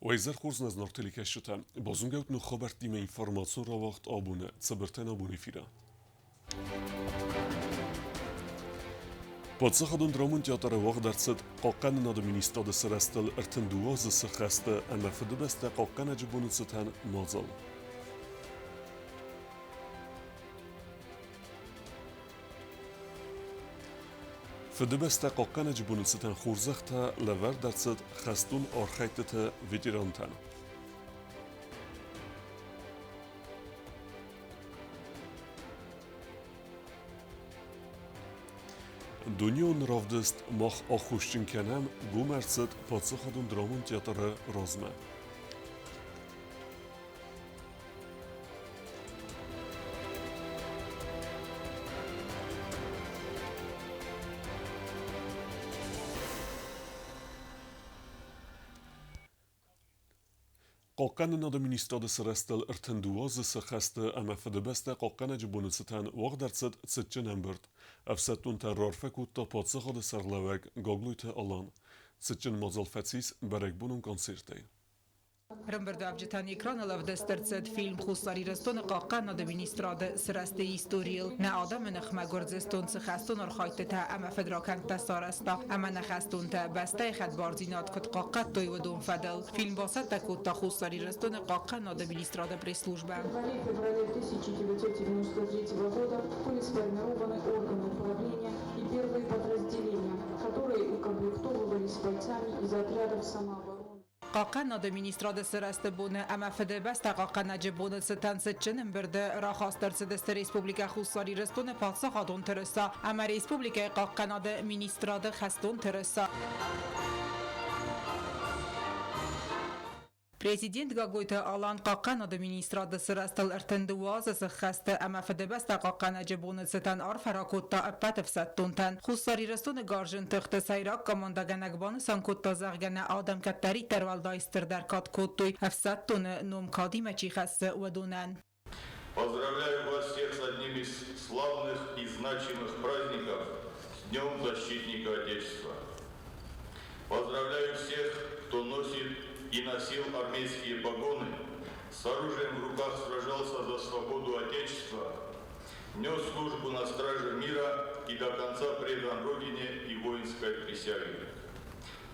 Уӕ хорз нӕ телекӕсджытӕ, базонгӕут ног хабӕрттимӕ информацион рауагъд абоны цыбыртӕн абон эфиры. Паддзахадон драмон театры уагъд ӕрцыд Хъахъхъӕнынады министрады сырӕзтыл 32 азы сыххӕсты ӕмӕ Фыдыбӕстӕ хъахъхъӕнӕджы боны цытӕн мадзал. Фыдыбӕстӕ хъахъхъӕнӕджы боны цытӕн хорзӕхтӕ лӕвӕрд ӕрцыд хӕстон архӕйдтыты ветерантӕн. Дунеон равдыст мах аххосджын кӕнӕм гом ӕрцыд паддзахадон драмон театры размӕ. Хъахъхъӕнынады министрады сырӕзтыл 32 азы сыххӕсты ӕмӕ Фыдыбӕстӕ хъахъхъӕнӕджы боны цытӕн уагъд ӕрцыд цытджын ӕмбырд. Ӕфсӕддонтӕ раарфӕ кодта паддзахады сӕргълӕууӕг Гаглойты Алан. Цытджын мадзал фӕцис бӕрӕгбонон концертӕй. Ӕрӕмбырдуӕвджытӕн экраныл ӕвдыст ӕрцыд фильм Хуссар Ирыстоны хъахъхъӕнынады министрады сырӕзты историйыл. Нӕ адӕмы ныхмӕ Гуырдзыстон цы хӕстон архайдтытӕ ӕмӕ фыдракӕндтӕ сарӕзта ӕмӕ нӕ хӕстонтӕ бӕстӕйы хӕдбардзинад куыд хъахъхъӕдтой, уыдон фӕдыл. Фильм бацӕттӕ кодта Хуссар Ирыстоны хъахъхъӕнынады министрады пресс-службӕ. В феврале 1993 года были сформированы органы управления и первые подразделения, которые укомплектовывались бойцами из отрядов самообороны. Хъахъхъӕнынады министрады сырӕзты боны ӕмӕ Фыдыбӕстӕ хъахъхъӕнӕджы боны цытӕн цытджын ӕмбырды рахаст ӕрцыдысты Республикӕ Хуссар Ирыстоны паддзахадон тырыса ӕмӕ республикӕйы хъахъхъӕнады министрады хӕстон тырыса. Президент Гаглойты Алан хъахъхъӕнады министрады сырӕзтыл 32 азы сыххӕсты ӕмӕ Фыдыбӕстӕ хъахъхъӕнӕджы боны цытӕн арфӕ ракодта ӕппӕт ӕфсӕддонтӕн. Хуссар Ирыстоны гарзджын тыхты сӕйраг командӕгӕнӕг банысан кодта, зӕгъгӕ, нӕ адӕм кӕддӕриддӕр уӕлдай стырдӕр кад кодтой, ӕфсӕддоны ном кадимӕ чи хӕссы, уыдонӕн. Поздравляю вас всех с одним из славных и значимых праздников с Днем Защитника Отечества. Поздравляю всех, кто носит и носил армейские погоны, с оружием в руках сражался за свободу Отечества, нес службу на страже мира и до конца предан Родине и воинской присяге.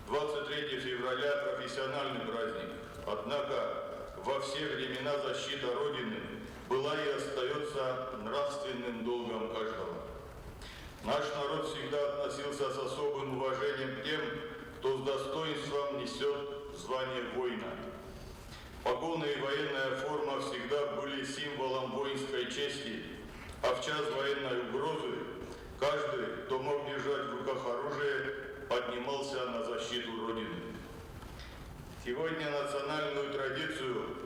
23 февраля – профессиональный праздник, однако во все времена защита Родины была и остается нравственным долгом каждого. Наш народ всегда относился с особым уважением к тем, кто с достоинством несет звание воина. Погоны и военная форма всегда были символом воинской чести, а в час военной угрозы каждый, кто мог держать в руках оружие, поднимался на защиту Родины. Сегодня национальную традицию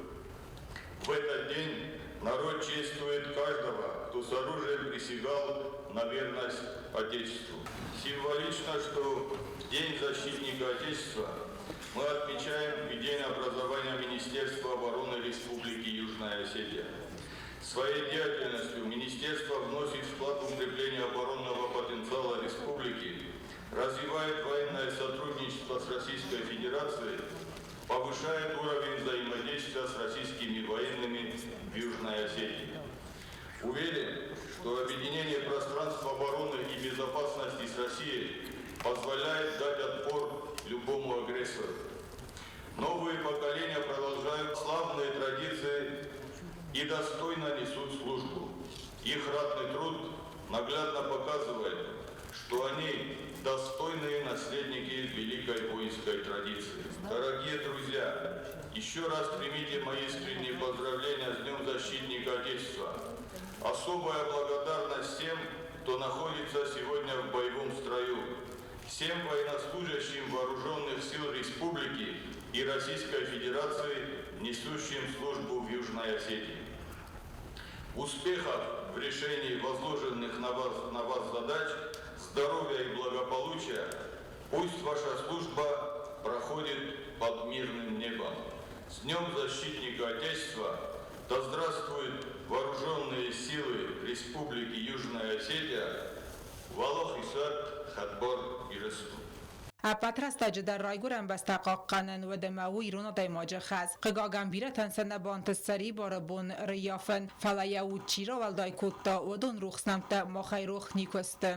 в этот день народ чествует каждого, кто с оружием присягал на верность Отечеству. Символично, что в День защитника Отечества мы отмечаем и День образования Министерства обороны Республики Южная Осетия. Своей деятельностью Министерство вносит вклад в укрепление оборонного потенциала республики, развивает военное сотрудничество с Российской Федерацией, повышает уровень взаимодействия с российскими военными в Южной Осетии. Уверен, что объединение пространства обороны и безопасности с Россией позволяет дать отпор любому агрессору. Новые поколения продолжают славные традиции и достойно несут службу. Их ратный труд наглядно показывает, что они достойные наследники великой воинской традиции. Дорогие друзья, еще раз примите мои искренние поздравления с Днем Защитника Отечества. Особая благодарность всем, кто находится сегодня в боевом строю, всем военнослужащим Вооруженных сил Республики и Российской Федерации, несущим службу в Южной Осетии. Успехов в решении возложенных на вас задач, здоровья и благополучия. Пусть ваша служба проходит под мирным небом. С Днем Защитника Отечества! Да здравствуют вооруженные силы Республики Южная Осетия! Уӕлахиз уӕд хӕдбар Ирыстон! Ӕппӕт рӕстӕджы дӕр Райгуырӕн бӕстӕ хъахъхъӕнын уӕд ӕмӕ у ирон адӕймаджы хӕс. Хъыгагӕн, бирӕтӕн сӕ нӕ бантыст сӕрибары бон рыййафын, фӕлӕ йӕ уд чи рауӕлдай кодта, уыдон рухс нӕмттӕ махӕй рох никуы сты.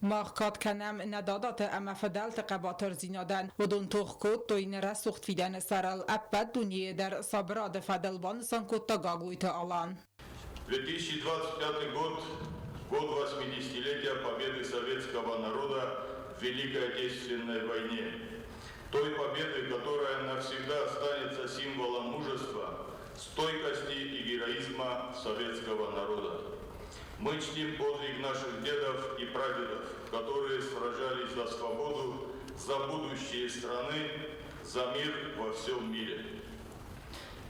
Мах кад кӕнӕм нӕ дадаты ӕмӕ фыдӕлты хъӕбатырдзинадӕн. Уыдон тох кодтой нӕ рӕсугъд фидӕны сӕрыл. Ӕппӕт дунейы дӕр сабырады фӕдыл, банысан кодта Гаглойты Алан. 2025 год – год 80-летия победы советского народа в Великой Отечественной войне. Той победы, которая навсегда останется символом мужества, стойкости и героизма советского народа. Мы чтим подвиг наших дедов и прадедов, которые сражались за свободу, за будущее страны, за мир во всем мире.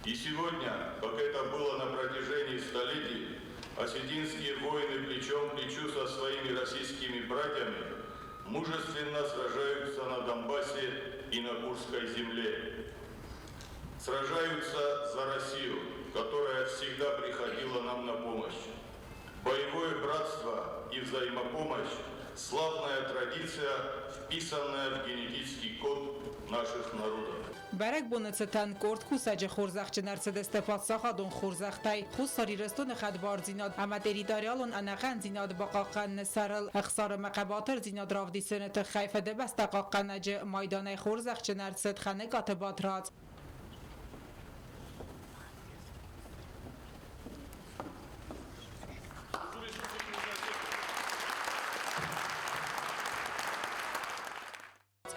И сегодня, как это было на протяжении столетий, осетинские воины плечом к плечу со своими российскими братьями мужественно сражаются на Донбассе и на Курской земле. Сражаются за Россию, которая всегда приходила нам на помощь. Боевое братство и взаимопомощь – славная традиция, вписанная в генетический код наших народов. Бӕрӕгбоны цытӕн къорд кусӕджы хорзӕхджын ӕрцыдысты паддзахадон хорзӕхтӕй. Хуссар Ирыстоны хӕдбардзинад ӕмӕ территориалон ӕнӕхъӕндзинад бахъахъхъӕныны сӕрыл ӕхсар ӕмӕ хъӕбатырдзинад равдисыны тыххӕй Фыдыбӕстӕ хъахъхъӕнӕджы майданӕй хорзӕхджын ӕрцыд Хӕныкъаты Батрадз.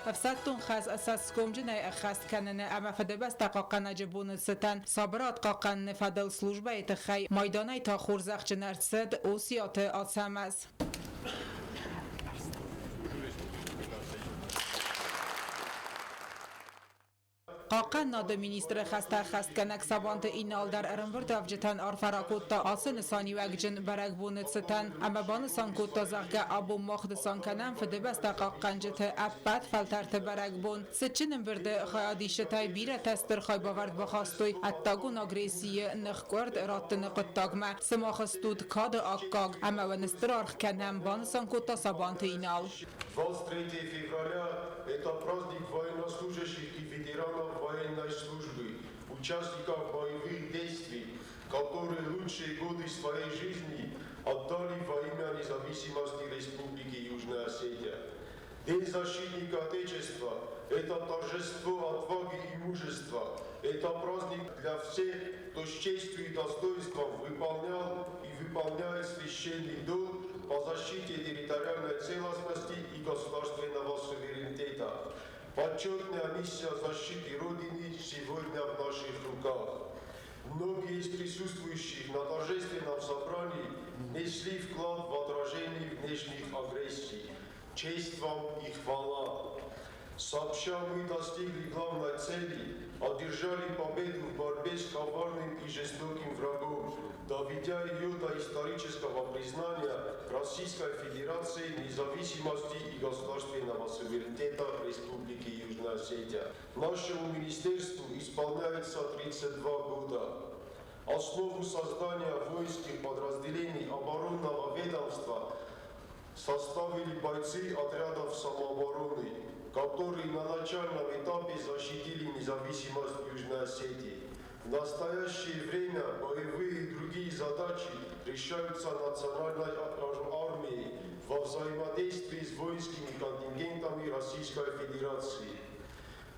Ӕфсӕддон хӕс цӕсгомджынӕй ӕххӕст кӕныны ӕмӕ Фыдыбӕстӕ хъахъхъӕнӕджы боны цытӕн сабырад хъахъхъӕныны фӕдыл службӕйы тыххӕй майданӕй та хорзӕхджын ӕрцыд Осиаты Ацӕмӕз. Хъахъхъӕнынады министры хӕстӕ ӕххӕстгӕнӕг Сабанты Инал дӕр ӕрӕмбырдуӕвджытӕн арфӕ ракодта ацы нысаниуӕгджын бӕрӕгбоны цытӕн ӕмӕ банысан кодта, зӕгъгӕ, абон мах нысан кӕнӕм Фыдыбӕстӕ хъахъхъӕнджыты ӕппӕт фӕлтӕрты бӕрӕгбон. Цытджын ӕмбырды хайадисджытӕй бирӕтӕ стыр хайбавӕрд бахастой ӕддагон агрессийы ныхкъуырд раттыны хъуыддагмӕ. Сымах стут кады аккаг ӕмӕ уын стыр аргъ кӕнӕм, банысан кодта Сабанты Инал. 23 февраля – это праздник военнослужащих и ветеранов военной службы, участников боевых действий, которые лучшие годы своей жизни отдали во имя независимости Республики Южная Осетия. День защитника Отечества – это торжество отваги и мужества. Это праздник для всех, кто с честью и достоинством выполнял и выполняет священный долг по защите территориальной целостности и государственного суверенитета. Почетная миссия защиты Родины сегодня в наших руках. Многие из присутствующих на торжественном собрании несли вклад в отражение внешних агрессий. Честь вам и хвала! Сообща мы достигли главной цели, одержали победу в борьбе с коварным и жестоким врагом, доведя ее до исторического признания Российской Федерации независимости и государственного суверенитета Республики Южная Осетия. Нашему министерству исполняется 32 года. Основу создания воинских подразделений оборонного ведомства составили бойцы отрядов самообороны, которые на начальном этапе защитили независимость Южной Осетии. В настоящее время боевые и другие задачи решаются национальной армией во взаимодействии с воинскими контингентами Российской Федерации.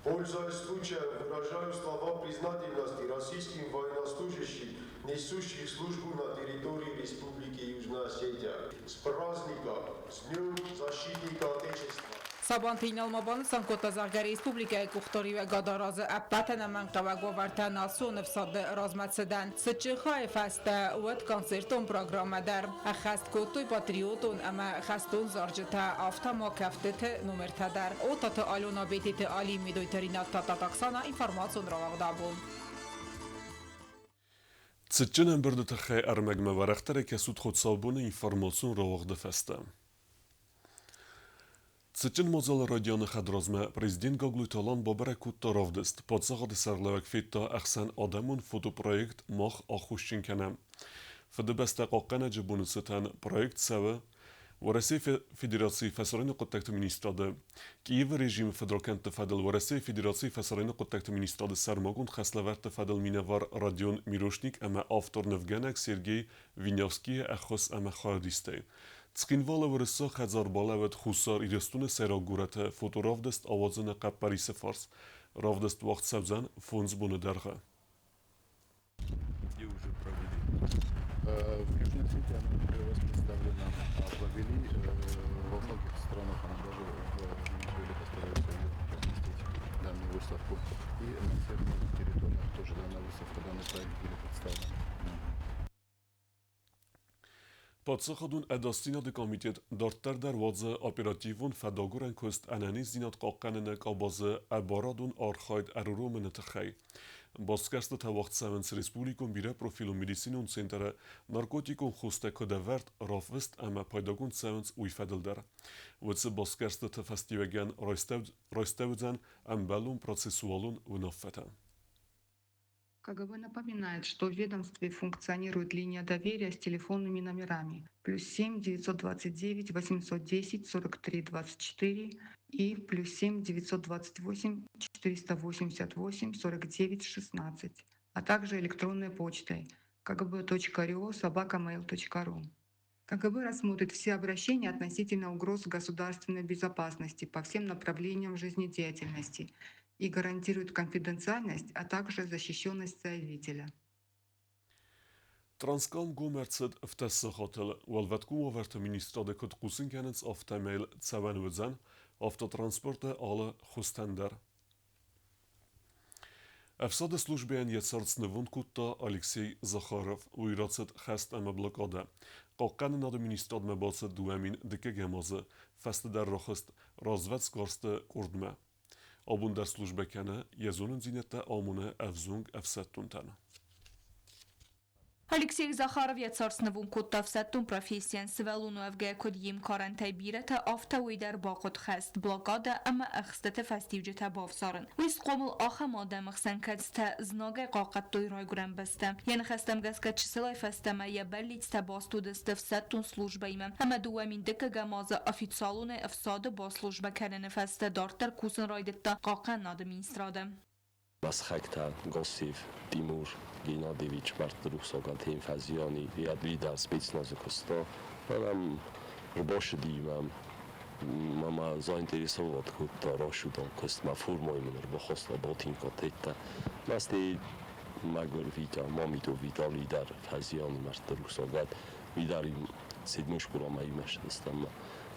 Пользуясь случаем, выражаю слова признательности российским военнослужащим, несущих службу на территории Республики Южная Осетия. С праздником, с Днем Защитника Отечества! Сабанты Инал ма банысан кодта, зӕгъгӕ, республикӕйы къухдариуӕгады аразы ӕппӕт ӕнӕмӕнгхъӕуӕг уавӕртӕ национ ӕфсады размӕцыдӕн. Цытджын хайы фӕстӕ уыд концертон программӕ дӕр. Ӕххӕст кодтой патриотон ӕмӕ хӕстон зарджытӕ, афтӕ ма кӕфтыты номертӕ дӕр. Отаты Алена, Бететы Али, Медойты Ринат, Татат Оксана, информацион рауагъд абон. Цытджын ӕмбырды тыххӕй ӕрмӕгмӕ уӕрӕхдӕрӕй кӕсут хуыцаубоны информацион рауагъды фӕстӕ. Цытджын мадзалы райдианы хӕдразмӕ президент Гаглойты Алан бабӕрӕг кодта равдыст. Паддзахады сӕргълӕууӕг федта ӕхсӕнадӕмон фотопроект «Мах аххосджын кӕнӕм». Фыдыбӕстӕ хъахъхъӕнӕджы боны цытӕн проект цӕуы Уӕрӕсейы Федерацийы Фӕсарӕйнаг хъуыддӕгты министрады Киевы режимы фыдракӕндты фӕдыл Уӕрӕсейы Федерацийы Фӕсарӕйнаг хъуыддӕгты министрады сӕрмагонд хӕслӕвӕрдты фӕдыл минӕвар Родион Мирошник ӕмӕ автор-нывгӕнӕг Сергей Винявскийы ӕххуыс ӕмӕ хайадистӕй. Цхинвалы Уырыссаг хӕдзар балӕууыд Хуссар Ирыстоны сӕйраг горӕты фоторавдыст ауадзыны хъӕппӕрисы фарс. Равдыст уагъд цӕудзӕн 5 боны дӕргъы. Где уже провели? В Южной Осетии она первый раз представлена, а провели во многих странах, она даже в Венесуэле постараются ее разместить, данную выставку. И на всех новых территориях тоже данная выставка, данный проект были представлены. Паддзахадон ӕдасдзинады комитет дарддӕр дӕр уадзы оперативон фӕдагурӕн куыст ӕнӕниздзинад хъахъхъӕныны къабазы ӕбарадон архайд ӕруромыны тыххӕй. Басгӕрстытӕ уагъд цӕуынц республикон бирӕпрофилон медицинон центры наркотикон хостӕ куыд ӕвӕрд, рафыст ӕмӕ пайдагонд цӕуынц, уый фӕдыл дӕр. Уыцы басгӕрстыты фӕстиуӕгӕн райстӕуыдзӕн ӕмбӕлон процессуалон уынаффӕтӕ. КГБ напоминает, что в ведомстве функционирует линия доверия с телефонными номерами +7 929 810 43 24 и +7 928 488 49 16, а также электронной почтой kgb.rio@mail.ru. КГБ рассмотрит все обращения относительно угроз государственной безопасности по всем направлениям жизнедеятельности и гарантирует конфиденциальность, а также защищенность заявителя. Транскам гом ӕрцыд 7 сахатыл. Уӕлвӕткон уавӕрты министрады куыд хъусын кӕнынц, афтӕмӕй цӕуӕн уыдзӕн автотранспорты алы хуызтӕн дӕр. Ӕфсады службӕйӕн йӕ цард снывонд кодта Алексей Захаров. Уый рацыд хӕст ӕмӕ блокадӕ. Хъахъхъӕнынады министрадмӕ бацыд 2002-ӕм азы, фӕстӕдӕр рахызт развӕдсгӕрсты къордмӕ. Абон дӕр службӕ кӕны, йӕ зонындзинӕдтӕ амоны ӕвзонг ӕфсӕддонтӕн. Алексей Захаров йӕ цард снывонд кодта ӕфсӕддон профессийӕн. Сывӕллон уӕвгӕйӕ куыд йе мкарӕнтӕй бирӕтӕ, афтӕ уый дӕр бахъуыд хӕст, блокадӕ ӕмӕ ӕхстыты фӕстиуджытӕ бавзарын. Уый схъомыл ахӕм адӕмы хсӕн, кӕцытӕ знагӕй хъахъхъӕдтой райгуырӕн бӕстӕ. Йӕ ныхӕстӕм гӕсгӕ, чысылӕй фӕстӕмӕ йӕ бӕллицтӕ баст уыдысты ӕфсӕддон службӕимӕ ӕмӕ 2002-ӕм азы официалонӕй ӕфсады баслужбӕ кӕныны фӕстӕ дарддӕр кусын райдыдта хъахъхъӕнынады министрады. Мӕ сыхӕгтӕ Госев Тимур Геннадьевич, мӕрдты рухсагӕн, фӕзиан и, лидар спецназы куыста. Мӕнӕн ӕрбацыди мӕм, мӕ мӕ заинтересовать кодта рӕсугъд куыст, мӕ формӕйы мын ӕрбахаста ботинкӕтӕ. Мӕ стӕй мӕгуыр Витя, Мамитов Виталий дӕр фӕзиан и, мӕрдты рухсагӕн. Уый дӕр седьмой скъоламӕ иумӕ ссыдыстӕм.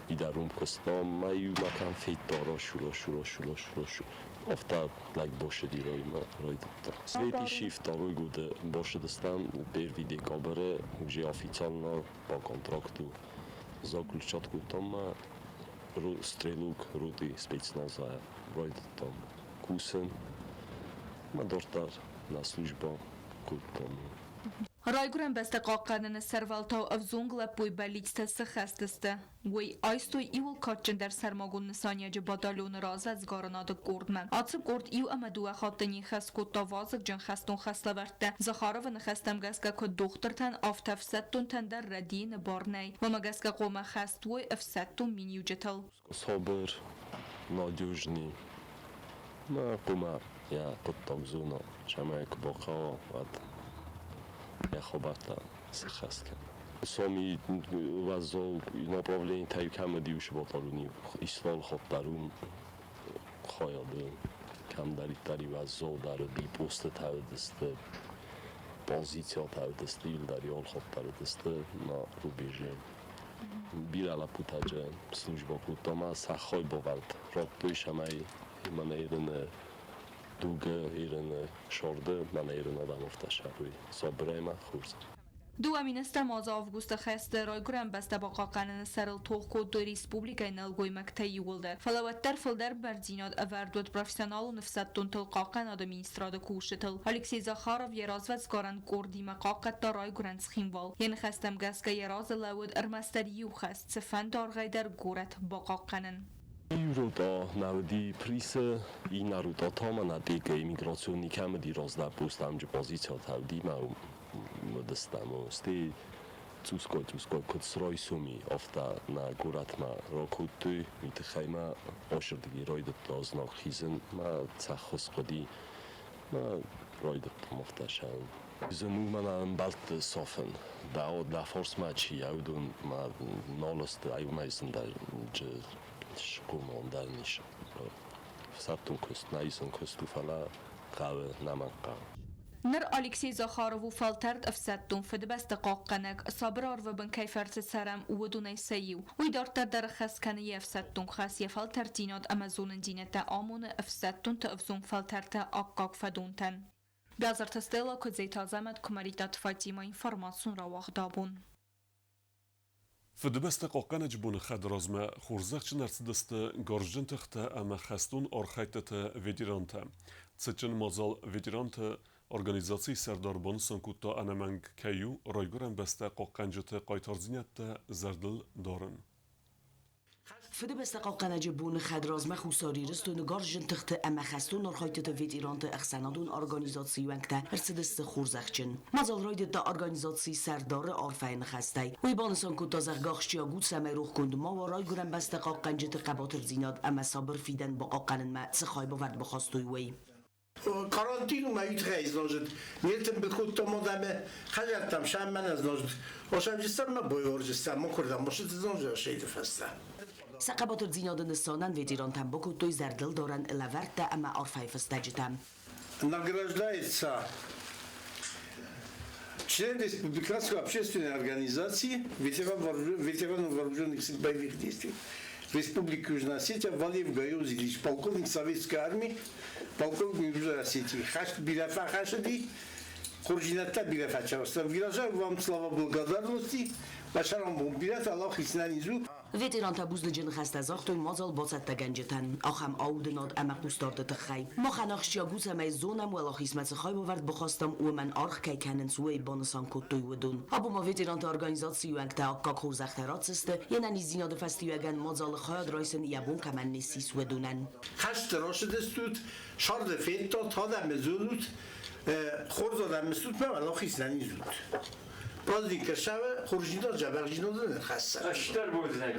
Уый дӕр уым куыста, мӕ иумӕ кӕм федта рӕсугъд, рӕсугъд, рӕсугъд, рӕсугъд. Афтӕ лӕг бацыди райдыдта. Свети второй год бацыдыстӕм первый декабры уже официально по контракту заключать кодтам мӕ стрелок роты спецназа райдыдтам кусын. Мӕ дарддӕр на служба кодтам. Райгуырӕн бӕстӕ хъахъхъӕныны сӕрвӕлтау ӕвзонг лӕппуйы бӕллицтӕ сыххӕст сты. Уый айстой иууыл кадджындӕр сӕрмагонд нысаниуӕджы батальоны развӕдсгарынады къордмӕ. Ацы къорд 1 ӕмӕ 2 хатты не ххӕст кодта вазыгджын хӕстон хӕслӕвӕрдтӕ. Захаровы ныхӕстӕм гӕсгӕ, куыд дохтыртӕн, афтӕ ӕфсӕддонтӕн дӕр рӕдийыны бар нӕй. Уымӕ гӕсгӕ хъуамӕ хӕст уой ӕфсӕддон миниуджытыл. Сабыр, надежный. Мӕ хъуамӕ йӕ хъуыддаг зона, цӕмӕй куы бахъӕуа, уӕд йӕ хабӕрттӕ сыххӕст кӕна. Сами уӕззау направлениетӕй кӕм уыди, уыцы батальоны ислам хатт дӕр уым хайады кӕмдӕриддӕр уӕззаудӕр уыди, постытӕ уыдысты, позициятӕ уыдысты, иуылдӕр хатт дӕр уыдысты на рубеже. Бирӕ лӕппутӕ службӕ кодта ӕмӕ сӕ хайбавӕрд радтой, цӕмӕй мӕнӕ ирыны дугы, ирыны сӕрды, мӕнӕ ирон адӕм афтӕ сӕрой сабырӕй ӕмӕ хорз. 2008-ӕм азы августы хӕсты райгуырӕн бӕстӕ бахъахъхъӕныны сӕрыл тох кодтой республикӕйы нӕлгоймӕгтӕ иууылдӕр. Фӕлӕ уӕддӕр фылдӕр бӕрндзинад ӕвӕрд уыд профессионалон ӕфсӕддонтыл, хъахъхъӕнады министрады кусджытыл. Алексей Захаров йӕ развӕдсгарӕн къордимӕ хъахъхъӕдта райгуырӕн Цхинвал. Йӕ ныхӕстӕм гӕсгӕ, йӕ разы лӕууыд ӕрмӕстдӕр иу хӕс: цыфӕнды аргъӕй дӕр горӕт бахъахъхъӕнын. Иу рота нӕ уыди Присы, иннӕ рота та мӕнӕ теккӕ иммиграционный кӕм уыди, раздӕр пост амджы позициятӕ уыди мӕ уыдыстӕм. Стӕй Цъусгой куыд срайсоми, афтӕ нӕ горӕтмӕ ракодтой, уый тыххӕй мӕ ащырдыги райдыдта знаг хизын, мӕ цӕххуыс хъуыди, мӕ райдыдтам афтӕ сӕн. Зын у мӕнӕ ӕмбӕлтты сафын. Дӕ фарсмӕ чи уыдон мӕ нал сты, ай уымӕй зындӕр скъомон дӕр ис. Ӕфсӕддон куыст, нӕ исон куыст у, фӕлӕ хъӕуы, нӕмӕнг хъӕуы. Ныр Алексей Захаров у фӕлтӕрд ӕфсӕддон, Фыдыбӕсты хъахъхъӕнӕг, сабыр арвы бын кӕй фӕрцы цӕрӕм, уыдонӕй сӕ иу. Уый дарддӕр дӕр ӕххӕст кӕны йе фсӕддон хӕс, йӕ фӕлтӕрддзинад ӕмӕ зонындзинӕдтӕ амоны ӕфсӕддонты ӕвзонг фӕлтӕрты аккаг фӕдонтӕн. Бязырты Стелла, Куыдзеты Азӕмӕт, Куымӕридтаты Фатимӕ, информацион рауагъд абон. Фыдыбӕстӕ хъахъхъӕнӕджы боны хӕдразмӕ хорзӕхджын ӕрцыдысты гарзджын тыхтӕ ӕмӕ хӕстон архӕйдтыты ветерантӕ. Цытджын мадзал ветеранты организацийы сӕрдар банысан кодта, ӕнӕмӕнг кӕй у райгуырӕн бӕстӕ хъахъхъӕнджыты хъайтардзинӕдтӕ зӕрдыл дарын. Фыдыбӕстӕ хъахъхъӕнӕджы боны хӕдразмӕ Хуссар Ирыстоны гарзджын тыхты ӕмӕ хӕстон архайдтыты ветеранты ӕхсӕнадон организацийы уӕнгтӕ ӕрцыдысты хорзӕхджын. Мадзал райдыдта организацийы сӕрдары арфӕйы ныхӕстӕй. Уый банысан кодта, зӕгъгӕ, ахсджиаг у, цӕмӕй рохгонд ма уа райгуырӕн бӕстӕ хъахъхъӕнджыты хъӕбатырдзинад ӕмӕ сабыр фидӕн бахъахъхъӕнынмӕ цы хайбавӕрд бахастой, уый. Карантин уйтрейзножит. Нетем бихуттом одаме хазартам шамман зножит. Ошамжистам ма бойоржистам ма курдам мошит зножи шейды фӕстӕ. Сӕ хъӕбатырдзинады нысанӕн ветерантӕн бакодтой зӕрдылдарӕн лӕвӕрттӕ ӕмӕ арфӕйы фыстӕджытӕ. Награждается член Республиканской общественной организации ветеранов вооруженных сил боевых действий Республики Южная Осетия Валиев Гайоз Ильич, полковник Советской армии, полковник Южной Осетии. Хаш бирафа хашади, Хурджината бирафа чавста. Выражаю вам слова благодарности. Башарам бомбират, Аллах иснанизу. Ветерантӕ бузныджы ныхӕстӕ загътой мадзал бацӕттӕгӕнджытӕн ахӕм аудынад ӕмӕ хъусдарды тыххӕй. Махӕн ахсджиаг у, цӕмӕй зонӕм, уӕлахизмӕ цы хайбавӕрд бахастам, уымӕн аргъ кӕй кӕнынц, уый, банысан кодтой уыдон. Абон ма ветеранты организацийы уӕнгтӕ аккаг хорзӕхтӕ ратдзысты, йе нӕниздзинады фӕстиуӕгӕн мадзалы хайад райсын йӕ бон кӕмӕн не ссис, уыдонӕн. Хӕсты рацыдыстут, сӕрды федтат, адӕмы зонут, хорз адӕмы стут мӕ уӕлахиз нӕнизут. Праздник кӕсӕвы хорздзинад дзӕбӕхдзинады ныхӕссы. Стыр бузныг.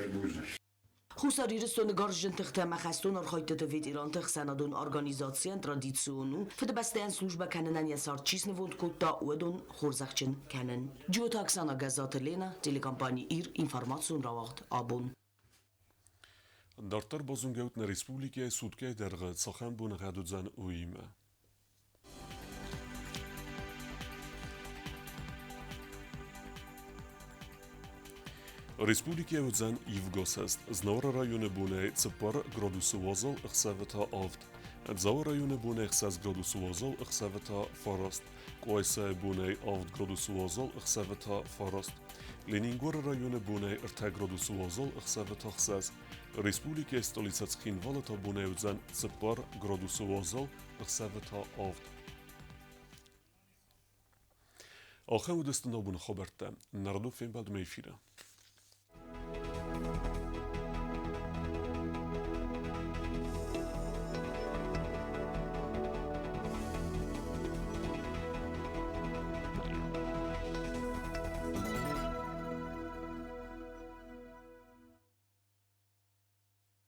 Хуссар Ирыстоны гарзджын тыхтӕ ӕмӕ хӕстон архайдтыты ветеранты ӕхсӕнадон организацийӕн традицион у, Фыдыбӕстӕйӕн службӕ кӕнынӕн йӕ цард чи снывонд кодта, уыдон хорзӕхджын кӕнын. Джиоты Оксана, Гӕззаты Лена, телекомпани Ир, информацион рауагъд абон. Дарддӕр базонгӕут нӕ республикӕйы суткӕйы дӕргъы цахӕм боныгъӕд уыдзӕн, уыимӕ. Республикӕйы уыдзӕн ивгӕсӕст. Знауыры районы бонӕй 4 градусы уазал, ӕхсӕвы та 7. Дзауы районы бонӕй 6 градусы уазал, ӕхсӕвы та 9. Къуайсайы бонӕй 7 градусы уазал, ӕхсӕвы та 9. Ленингоры районы бонӕй 3 градусы уазал, ӕхсӕвы та 6. Республикӕйы столицӕ Цхинвалы та бонӕй уыдзӕн 4 градусы уазал, ӕхсӕвы та 7. Ахӕм уыдысты нӕ абоны хабӕрттӕ. Нӕ радон фембӕлдмӕ эфиры.